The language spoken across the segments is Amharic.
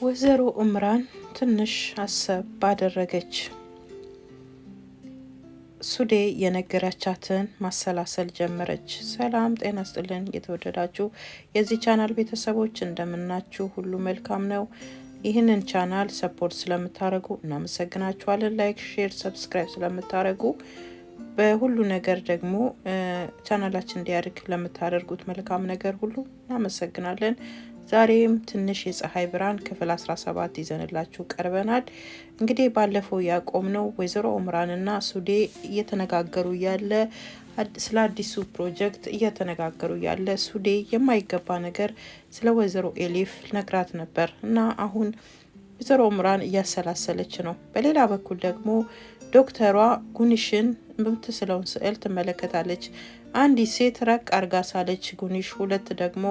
ወይዘሮ እምራን ትንሽ አሰብ ባደረገች። ሱዴ የነገረቻትን ማሰላሰል ጀመረች። ሰላም ጤና ስጥልን የተወደዳችሁ የዚህ ቻናል ቤተሰቦች እንደምናችሁ፣ ሁሉ መልካም ነው። ይህንን channel support ስለምታደርጉ እናመሰግናችኋለን። Like፣ share፣ subscribe ስለምታደርጉ በሁሉ ነገር ደግሞ ቻናላችን እንዲያድግ ለምታደርጉት መልካም ነገር ሁሉ እናመሰግናለን። ዛሬም ትንሽ የፀሐይ ብርሃን ክፍል 17 ይዘንላችሁ ቀርበናል። እንግዲህ ባለፈው ያቆምነው ወይዘሮ ኦምራንና ሱዴ እየተነጋገሩ ያለ ስለ አዲሱ ፕሮጀክት እየተነጋገሩ ያለ ሱዴ የማይገባ ነገር ስለ ወይዘሮ ኤሊፍ ነግራት ነበር እና አሁን ወይዘሮ ኦምራን እያሰላሰለች ነው። በሌላ በኩል ደግሞ ዶክተሯ ጉንሽን የምትስለውን ስዕል ትመለከታለች። አንዲት ሴት ረቅ አርጋ ሳለች ጉኒሽ፣ ሁለት ደግሞ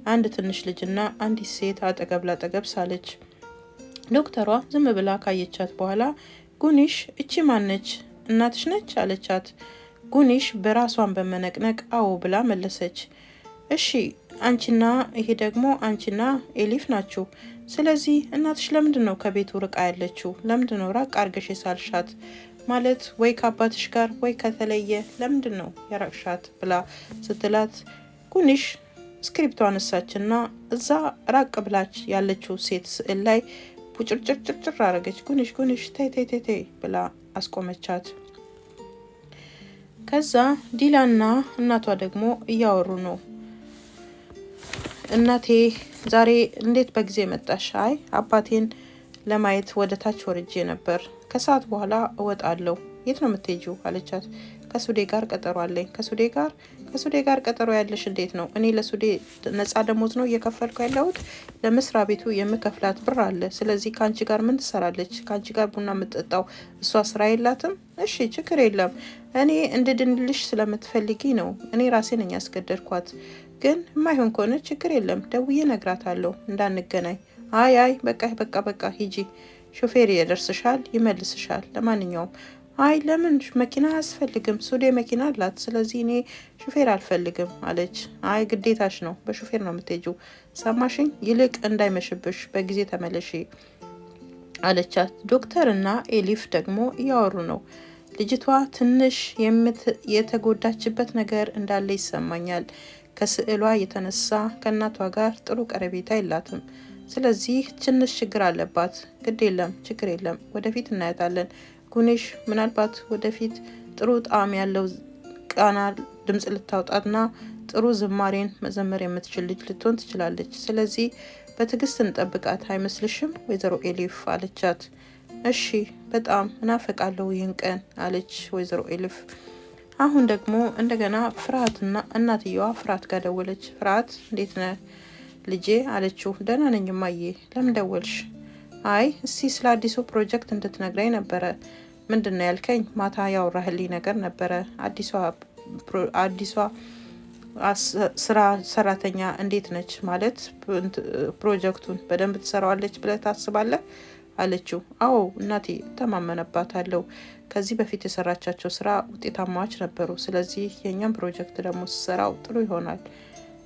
አንድ ትንሽ ልጅና አንዲት ሴት አጠገብ ላጠገብ ሳለች። ዶክተሯ ዝም ብላ ካየቻት በኋላ ጉኒሽ እቺ ማነች? እናትሽ ነች አለቻት። ጉኒሽ በራሷን በመነቅነቅ አዎ ብላ መለሰች። እሺ አንቺና ይሄ ደግሞ አንቺና ኤሊፍ ናችሁ። ስለዚህ እናትሽ ለምንድን ነው ከቤቱ ርቃ ያለችው? ለምንድን ነው ራቅ አርገሽ የሳልሻት? ማለት ወይ ከአባትሽ ጋር ወይ ከተለየ ለምንድን ነው የራቅሻት ብላ ስትላት ጉኒሽ እስክሪፕቶ አነሳችና እዛ ራቅ ብላች ያለችው ሴት ስዕል ላይ ቡጭርጭርጭርጭር አረገች። ጉኒሽ ጉኒሽ ተይ ተይ ተይ ተይ ብላ አስቆመቻት። ከዛ ዲላና እናቷ ደግሞ እያወሩ ነው። እናቴ ዛሬ እንዴት በጊዜ መጣሽ? አይ አባቴን ለማየት ወደ ታች ወርጄ ነበር። ከሰዓት በኋላ እወጣለሁ። የት ነው የምትሄጂው? አለቻት። ከሱዴ ጋር ቀጠሮ አለኝ። ከሱዴ ጋር ከሱዴ ጋር ቀጠሮ ያለሽ እንዴት ነው? እኔ ለሱዴ ነጻ ደሞዝ ነው እየከፈልኩ ያለሁት። ለመስሪያ ቤቱ የምከፍላት ብር አለ። ስለዚህ ከአንቺ ጋር ምን ትሰራለች? ከአንቺ ጋር ቡና የምትጠጣው እሷ ስራ የላትም። እሺ ችግር የለም። እኔ እንድድንልሽ ስለምትፈልጊ ነው። እኔ ራሴ ነኝ ያስገደድኳት። ግን የማይሆን ከሆነ ችግር የለም፣ ደውዬ እነግራታለሁ እንዳንገናኝ። አይ አይ በቃ በቃ በቃ ሂጂ፣ ሾፌር ይደርስሻል፣ ይመልስሻል። ለማንኛውም አይ ለምን መኪና አያስፈልግም፣ ሱዴ መኪና አላት። ስለዚህ እኔ ሹፌር አልፈልግም አለች። አይ ግዴታሽ ነው፣ በሹፌር ነው የምትሄጂው። ሰማሽኝ? ይልቅ እንዳይመሽብሽ በጊዜ ተመለሺ አለቻት። ዶክተር እና ኤሊፍ ደግሞ እያወሩ ነው። ልጅቷ ትንሽ የተጎዳችበት ነገር እንዳለ ይሰማኛል። ከስዕሏ የተነሳ ከእናቷ ጋር ጥሩ ቀረቤታ የላትም። ስለዚህ ትንሽ ችግር አለባት። ግድ የለም ችግር የለም፣ ወደፊት እናያታለን። ጉኔሽ ምናልባት ወደፊት ጥሩ ጣዕም ያለው ቃና ድምፅ ልታውጣና ጥሩ ዝማሬን መዘመር የምትችል ልጅ ልትሆን ትችላለች። ስለዚህ በትዕግስት እንጠብቃት አይመስልሽም ወይዘሮ ኤሊፍ አለቻት። እሺ በጣም እናፈቃለሁ ይህን ቀን አለች ወይዘሮ ኤሊፍ። አሁን ደግሞ እንደገና ፍርሃትና እናትየዋ ፍርሃት ጋር ደወለች። ፍርሃት እንዴት ነህ ልጄ አለችው። ደህና ነኝ እማዬ፣ ለምን ደወልሽ? አይ እስቲ ስለ አዲሱ ፕሮጀክት እንድትነግረኝ ነበረ። ምንድን ነው ያልከኝ? ማታ ያወራህልኝ ነገር ነበረ። አዲሷ ስራ ሰራተኛ እንዴት ነች? ማለት ፕሮጀክቱን በደንብ ትሰራዋለች ብለህ ታስባለህ? አለችው። አዎ እናቴ እተማመነባታለሁ። ከዚህ በፊት የሰራቻቸው ስራ ውጤታማዎች ነበሩ። ስለዚህ የእኛም ፕሮጀክት ደግሞ ስሰራው ጥሩ ይሆናል።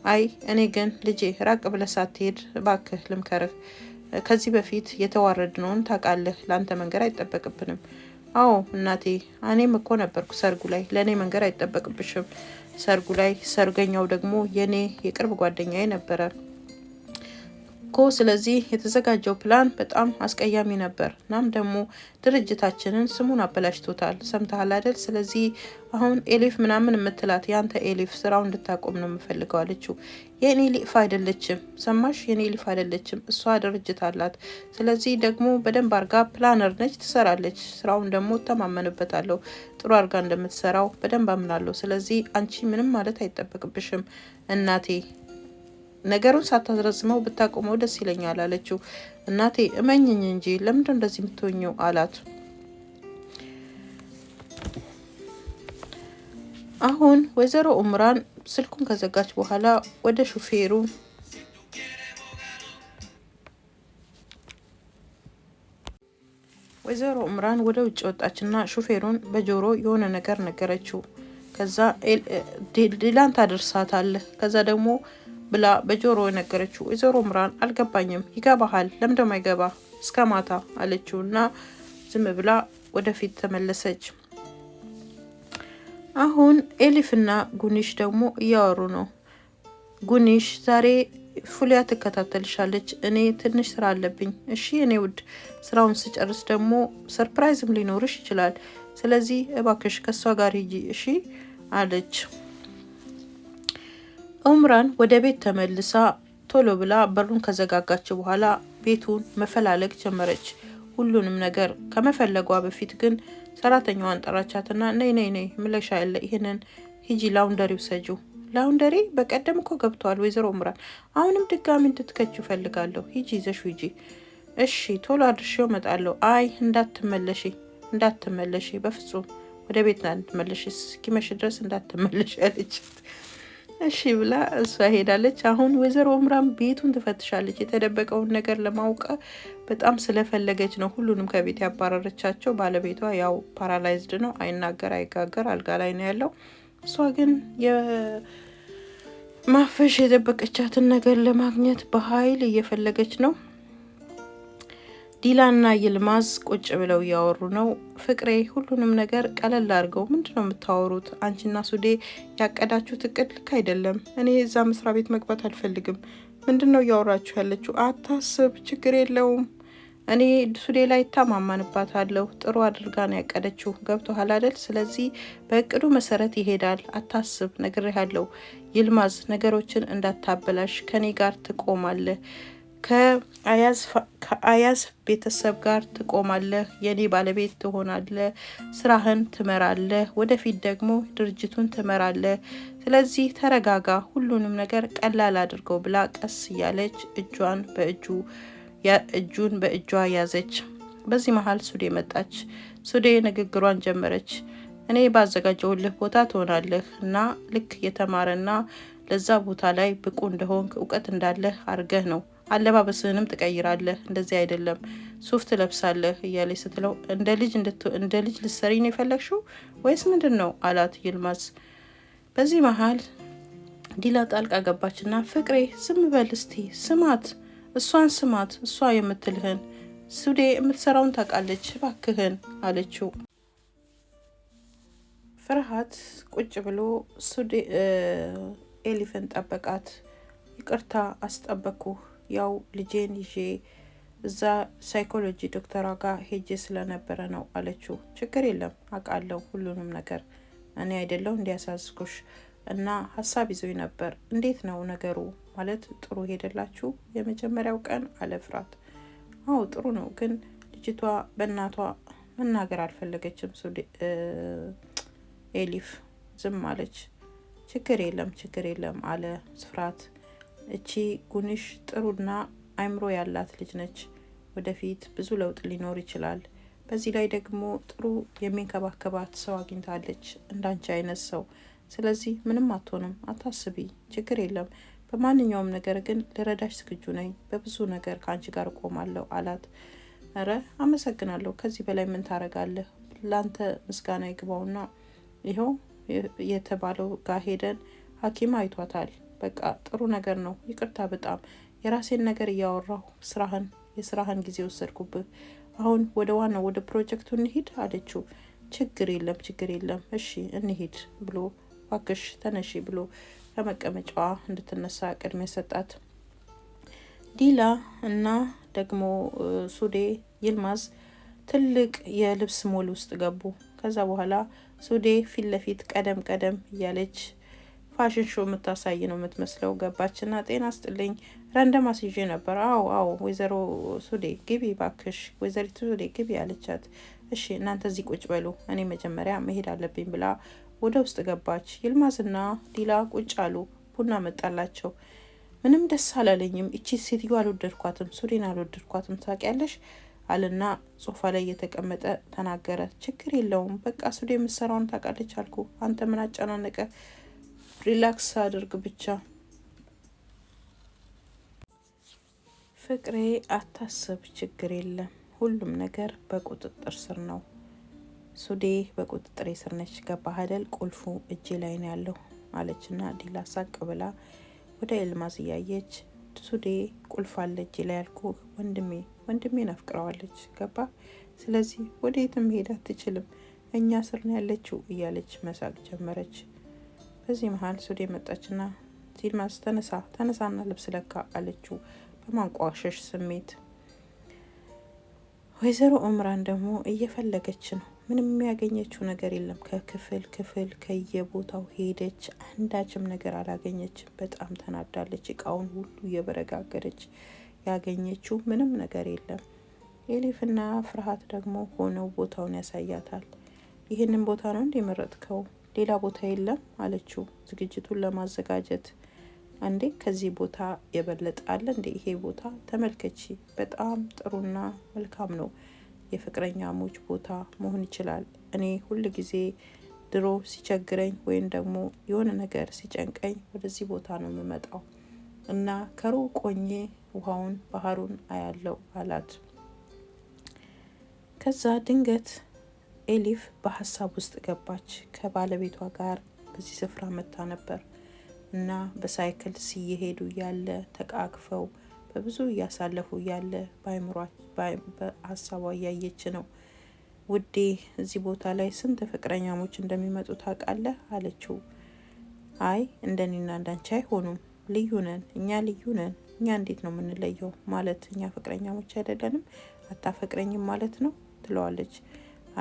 አይ እኔ ግን ልጄ ራቅ ብለህ ሳትሄድ እባክህ ልምከርህ። ከዚህ በፊት የተዋረድነውን ታውቃለህ። ለአንተ መንገር አይጠበቅብንም። አዎ እናቴ፣ እኔም እኮ ነበርኩ ሰርጉ ላይ። ለእኔ መንገር አይጠበቅብሽም። ሰርጉ ላይ ሰርገኛው ደግሞ የእኔ የቅርብ ጓደኛዬ ነበረ እኮ። ስለዚህ የተዘጋጀው ፕላን በጣም አስቀያሚ ነበር። እናም ደግሞ ድርጅታችንን ስሙን አበላሽቶታል። ሰምተሃል አይደል? ስለዚህ አሁን ኤሊፍ ምናምን የምትላት ያንተ ኤሊፍ ስራው እንድታቆም ነው የምፈልገው አለችው። የኔ ኤሊፍ አይደለችም፣ ሰማሽ? የኔ ኤሊፍ አይደለችም። እሷ ድርጅት አላት። ስለዚህ ደግሞ በደንብ አርጋ planner ነች፣ ትሰራለች። ስራውን ደግሞ እተማመንበታለሁ። ጥሩ አርጋ እንደምትሰራው በደንብ አምናለሁ። ስለዚህ አንቺ ምንም ማለት አይጠበቅብሽም እናቴ ነገሩን ሳታስረዝመው ብታቆመው ደስ ይለኛል አለችው። እናቴ እመኝኝ እንጂ ለምንድን እንደዚህ የምትሆኘው አላት። አሁን ወይዘሮ ኡምራን ስልኩን ከዘጋች በኋላ ወደ ሹፌሩ ወይዘሮ ኡምራን ወደ ውጭ ወጣችና ሹፌሩን በጆሮ የሆነ ነገር ነገረችው። ከዛ ዲላን ታደርሳታለህ። ከዛ ደግሞ ብላ በጆሮ ነገረችው። ወይዘሮ ምራን አልገባኝም። ይገባሃል፣ ለምንድነው የማይገባ? እስከ ማታ አለችው እና ዝም ብላ ወደፊት ተመለሰች። አሁን ኤሊፍና ጉኒሽ ደግሞ እያወሩ ነው። ጉኒሽ ዛሬ ፉሊያ ትከታተልሻለች፣ እኔ ትንሽ ስራ አለብኝ። እሺ እኔ ውድ፣ ስራውን ስጨርስ ደግሞ surprise ም ሊኖርሽ ይችላል። ስለዚህ እባክሽ ከእሷ ጋር ሂጂ እሺ አለች። ኡምራን ወደ ቤት ተመልሳ ቶሎ ብላ በሩን ከዘጋጋች በኋላ ቤቱን መፈላለግ ጀመረች። ሁሉንም ነገር ከመፈለጓ በፊት ግን ሰራተኛዋን ጠራቻትና ነይ ነይ ነይ ምለሻ ያለ ይህንን ሂጂ laundry ውሰጂው። Laundry በቀደም እኮ ገብተዋል ወይዘሮ ኡምራን፣ አሁንም ድጋሚ እንድትከችው እፈልጋለሁ። ሂጂ ይዘሽው ሂጂ። እሺ ቶሎ አድርሼው እመጣለሁ። አይ እንዳትመለሺ፣ እንዳትመለሺ፣ በፍጹም ወደ ቤት እንዳትመለሺ፣ እስኪመሽ ድረስ እንዳትመለሺ አለቻት። እሺ ብላ እሷ ሄዳለች። አሁን ወይዘሮ ኡምራን ቤቱን ትፈትሻለች። የተደበቀውን ነገር ለማወቅ በጣም ስለፈለገች ነው ሁሉንም ከቤት ያባረረቻቸው። ባለቤቷ ያው paralyzed ነው፣ አይናገር አይጋገር፣ አልጋ ላይ ነው ያለው። እሷ ግን የማፈሽ የደበቀቻትን ነገር ለማግኘት በኃይል እየፈለገች ነው። ዲላና ይልማዝ ቁጭ ብለው እያወሩ ነው። ፍቅሬ ሁሉንም ነገር ቀለል አድርገው ምንድን ነው የምታወሩት? አንቺና ሱዴ ያቀዳችሁት እቅድ ልክ አይደለም። እኔ እዛ መስሪያ ቤት መግባት አልፈልግም። ምንድን ነው እያወራችሁ ያለችው? አታስብ፣ ችግር የለውም። እኔ ሱዴ ላይ እተማመንባታለሁ። ጥሩ አድርጋ ነው ያቀደችው። ገብቶሃል አይደል? ስለዚህ በእቅዱ መሰረት ይሄዳል። አታስብ፣ ነግሬሃለሁ። ይልማዝ ነገሮችን እንዳታበላሽ ከኔ ጋር ትቆማለህ፣ ከአያዝ ቤተሰብ ጋር ትቆማለህ፣ የኔ ባለቤት ትሆናለህ፣ ስራህን ትመራለህ፣ ወደፊት ደግሞ ድርጅቱን ትመራለህ። ስለዚህ ተረጋጋ፣ ሁሉንም ነገር ቀላል አድርገው ብላ ቀስ እያለች እጇን በእጁ እጁን በእጇ ያዘች። በዚህ መሀል ሱዴ መጣች። ሱዴ ንግግሯን ጀመረች። እኔ ባዘጋጀውልህ ቦታ ትሆናለህ እና ልክ የተማረና ለዛ ቦታ ላይ ብቁ እንደሆንክ እውቀት እንዳለህ አድርገህ ነው፣ አለባበስህንም ትቀይራለህ። እንደዚህ አይደለም ሱፍ ትለብሳለህ እያለች ስትለው እንደ ልጅ እንደ ልጅ ልትሰሪ ነው የፈለግሽው ወይስ ምንድን ነው አላት ይልማዝ። በዚህ መሀል ዲላ ጣልቃ ገባችና ፍቅሬ ዝም በል እስቲ ስማት፣ እሷን ስማት፣ እሷ የምትልህን ሱዴ የምትሰራውን ታውቃለች፣ እባክህን አለችው። ፍርሃት ቁጭ ብሎ ሱዴ ኤሊፍን ጠበቃት። ይቅርታ አስጠበቅኩህ፣ ያው ልጄን ይዤ እዛ ሳይኮሎጂ ዶክተሯ ጋር ሄጄ ስለነበረ ነው አለችው። ችግር የለም አውቃለሁ ሁሉንም ነገር እኔ አይደለሁ እንዲያሳዝኩሽ እና ሀሳብ ይዞኝ ነበር። እንዴት ነው ነገሩ? ማለት ጥሩ ሄደላችሁ የመጀመሪያው ቀን አለ ፍርሃት። አዎ ጥሩ ነው፣ ግን ልጅቷ በእናቷ መናገር አልፈለገችም። ኤሊፍ ዝም አለች። ችግር የለም ችግር የለም አለ ፍርሃት። እቺ ጉንሽ ጥሩና አይምሮ ያላት ልጅ ነች። ወደፊት ብዙ ለውጥ ሊኖር ይችላል። በዚህ ላይ ደግሞ ጥሩ የሚንከባከባት ሰው አግኝታለች፣ እንዳንቺ አይነት ሰው። ስለዚህ ምንም አትሆንም፣ አታስቢ፣ ችግር የለም። በማንኛውም ነገር ግን ልረዳሽ ዝግጁ ነኝ። በብዙ ነገር ከአንቺ ጋር እቆማለሁ አላት። እረ አመሰግናለሁ፣ ከዚህ በላይ ምን ታረጋለህ? ላንተ ምስጋና ይግባውና ይኸው የተባለው ጋር ሄደን ሐኪም አይቷታል። በቃ ጥሩ ነገር ነው። ይቅርታ በጣም የራሴን ነገር እያወራሁ ስራህን የስራህን ጊዜ ወሰድኩብህ። አሁን ወደ ዋናው ወደ ፕሮጀክቱ እንሂድ አለችው። ችግር የለም ችግር የለም እሺ እንሂድ ብሎ እባክሽ ተነሺ ብሎ ከመቀመጫዋ እንድትነሳ ቅድሚያ ሰጣት። ዲላ እና ደግሞ ሱዴ ይልማዝ ትልቅ የልብስ ሞል ውስጥ ገቡ። ከዛ በኋላ ሱዴ ፊት ለፊት ቀደም ቀደም እያለች fashion show የምታሳይ ነው የምትመስለው። ገባችና ጤና ስጥልኝ ረንደም አስይዤ ነበር። አዎ አዎ፣ ወይዘሮ ሱዴ ግቢ ባክሽ፣ ወይዘሪቱ ሱዴ ግቢ አለቻት። እሺ እናንተ እዚህ ቁጭ በሉ፣ እኔ መጀመሪያ መሄድ አለብኝ ብላ ወደ ውስጥ ገባች። ይልማዝና ዲላ ቁጭ አሉ። ቡና መጣላቸው። ምንም ደስ አላለኝም። እቺ ሴትዮ አልወደድኳትም፣ ሱዴን አልወደድኳትም ታውቂያለሽ አለና ሶፋ ላይ እየተቀመጠ ተናገረ። ችግር የለውም በቃ ሱዴ የምትሰራውን ታውቃለች አልኩ። አንተ ምን አጨናነቀ? Relax አድርግ ብቻ። ፍቅሬ አታስብ፣ ችግር የለም ሁሉም ነገር በቁጥጥር ስር ነው። ሱዴ በቁጥጥሬ ስር ነች። ገባህ አይደል? ቁልፉ እጄ ላይ ነው ያለው አለችና ዲላ ሳቅ ብላ ወደ ኤልማዝ እያየች ሱዴ ቁልፍ አለ እጄ ላይ ያልኩህ ወንድሜን አፍቅረዋለች፣ ገባ? ስለዚህ ወደ የትም መሄድ አትችልም፣ እኛ ስር ነው ያለችው እያለች መሳቅ ጀመረች። በዚህ መሀል ሱዴ መጣችና ይልማዝ ተነሳ ተነሳና ልብስ ለካ አለችው በማንቋሸሽ ስሜት። ወይዘሮ ኦምራን ደግሞ እየፈለገች ነው። ምንም ያገኘችው ነገር የለም። ከክፍል ክፍል ከየቦታው ሄደች፣ አንዳችም ነገር አላገኘችም። በጣም ተናዳለች። እቃውን ሁሉ እየበረጋገደች ያገኘችው ምንም ነገር የለም። ኤሊፍና ፍርሃት ደግሞ ሆነው ቦታውን ያሳያታል። ይህንን ቦታ ነው እንደ የመረጥከው? ሌላ ቦታ የለም አለችው። ዝግጅቱን ለማዘጋጀት እንዴ ከዚህ ቦታ የበለጠ አለ እንዴ? ይሄ ቦታ ተመልከቺ፣ በጣም ጥሩና መልካም ነው። የፍቅረኛሞች ቦታ መሆን ይችላል። እኔ ሁል ጊዜ ድሮ ሲቸግረኝ ወይም ደግሞ የሆነ ነገር ሲጨንቀኝ ወደዚህ ቦታ ነው የምመጣው እና ከሩቅ ሆኜ ውሃውን ባህሩን አያለው አላት። ከዛ ድንገት ኤሊፍ በሀሳብ ውስጥ ገባች። ከባለቤቷ ጋር በዚህ ስፍራ መታ ነበር እና በሳይክል ሲሄዱ ያለ ተቃቅፈው በብዙ እያሳለፉ ያለ በሀሳቧ እያየች ነው። ውዴ እዚህ ቦታ ላይ ስንት ፍቅረኛሞች እንደሚመጡ ታውቃለህ? አለችው። አይ እንደኔና እንዳንቺ አይሆኑም፣ ልዩ ነን እኛ ልዩ ነን። እኛ እንዴት ነው የምንለየው? ማለት እኛ ፍቅረኛሞች አይደለንም? አታፈቅረኝም ማለት ነው ትለዋለች።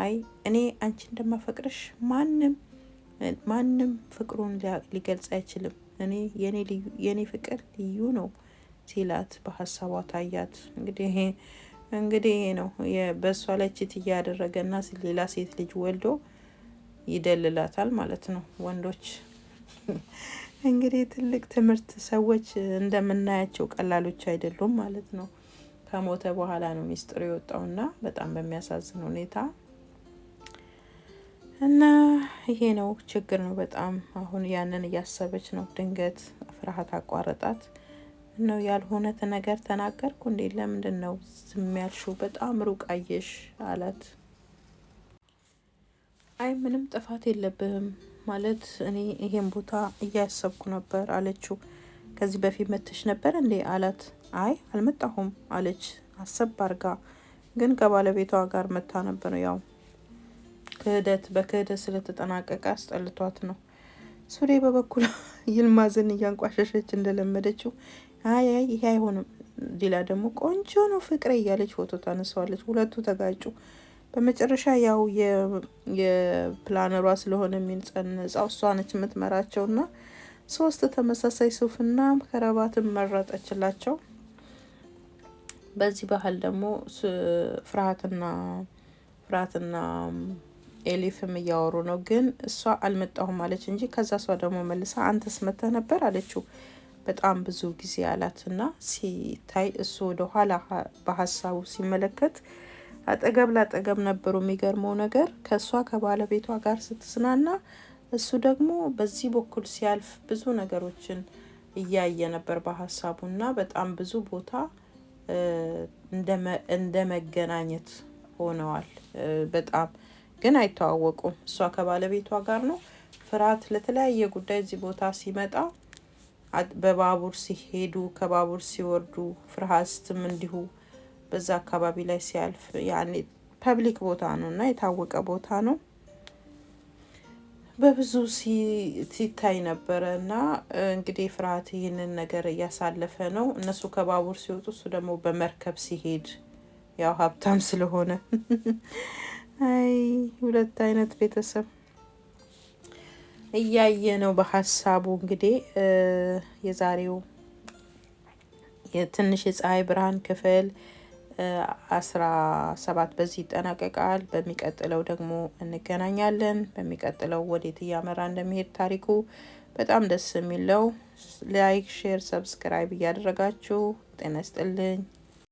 አይ እኔ አንቺ እንደማፈቅርሽ ማንም ማንም ፍቅሩን ሊገልጽ አይችልም። እኔ የኔ ፍቅር ልዩ ነው ሲላት በሀሳቧ ታያት። እንግዲህ ይሄ ነው በእሷ ላይ cheat እያደረገና ሌላ ሴት ልጅ ወልዶ ይደልላታል ማለት ነው። ወንዶች እንግዲህ ትልቅ ትምህርት፣ ሰዎች እንደምናያቸው ቀላሎች አይደሉም ማለት ነው። ከሞተ በኋላ ነው ሚስጥሩ የወጣውና በጣም በሚያሳዝን ሁኔታ እና ይሄ ነው ችግር ነው በጣም አሁን ያንን እያሰበች ነው። ድንገት ፍርሃት አቋረጣት። ነው ያልሆነ ነገር ተናገርኩ እንዴ? ለምንድን ነው ዝም ያልሽው? በጣም ሩቅ አየሽ አላት። አይ ምንም ጥፋት የለብህም ማለት እኔ ይሄን ቦታ እያሰብኩ ነበር አለችው። ከዚህ በፊት መተሽ ነበር እንዴ አላት። አይ አልመጣሁም አለች አሰብ አርጋ። ግን ከባለቤቷ ጋር መታ ነበር። ያው ክህደት በክህደት ስለተጠናቀቀ አስጠልቷት ነው። ሱሬ በበኩል ይልማዝን እያንቋሸሸች እንደለመደችው አይ አይ ይሄ አይሆንም፣ ሌላ ደግሞ ቆንጆ ነው ፍቅሬ እያለች ፎቶ ታነሳዋለች። ሁለቱ ተጋጩ። በመጨረሻ ያው የፕላነሯ ስለሆነ የሚንጸንጻው እሷ ነች የምትመራቸው እና ሶስት ተመሳሳይ ሱፍና ከረባትን መረጠችላቸው። በዚህ ባህል ደግሞ ፍርሃትና ፍርሃትና ኤሊፍም እያወሩ ነው። ግን እሷ አልመጣሁም አለች እንጂ ከዛ እሷ ደግሞ መልሳ አንተስ መተህ ነበር አለችው። በጣም ብዙ ጊዜ አላት እና ሲታይ እሱ ወደ ኋላ በሀሳቡ ሲመለከት አጠገብ ላጠገብ ነበሩ። የሚገርመው ነገር ከእሷ ከባለቤቷ ጋር ስትዝናና እሱ ደግሞ በዚህ በኩል ሲያልፍ ብዙ ነገሮችን እያየ ነበር በሀሳቡ እና በጣም ብዙ ቦታ እንደ መገናኘት ሆነዋል። በጣም ግን አይተዋወቁም። እሷ ከባለቤቷ ጋር ነው። ፍርሃት ለተለያየ ጉዳይ እዚህ ቦታ ሲመጣ በባቡር ሲሄዱ ከባቡር ሲወርዱ ፍርሃትም እንዲሁ በዛ አካባቢ ላይ ሲያልፍ ያኔ public ቦታ ነው እና የታወቀ ቦታ ነው። በብዙ ሲታይ ነበረ እና እንግዲህ ፍርሃት ይህንን ነገር እያሳለፈ ነው። እነሱ ከባቡር ሲወጡ እሱ ደግሞ በመርከብ ሲሄድ ያው ሀብታም ስለሆነ አይ ሁለት አይነት ቤተሰብ እያየ ነው በሀሳቡ። እንግዲህ የዛሬው የትንሽ የፀሐይ ብርሃን ክፍል 17 በዚህ ይጠናቀቃል። በሚቀጥለው ደግሞ እንገናኛለን። በሚቀጥለው ወዴት እያመራ እንደሚሄድ ታሪኩ በጣም ደስ የሚለው። Like፣ share፣ subscribe እያደረጋችሁ ጤና ይስጥልኝ።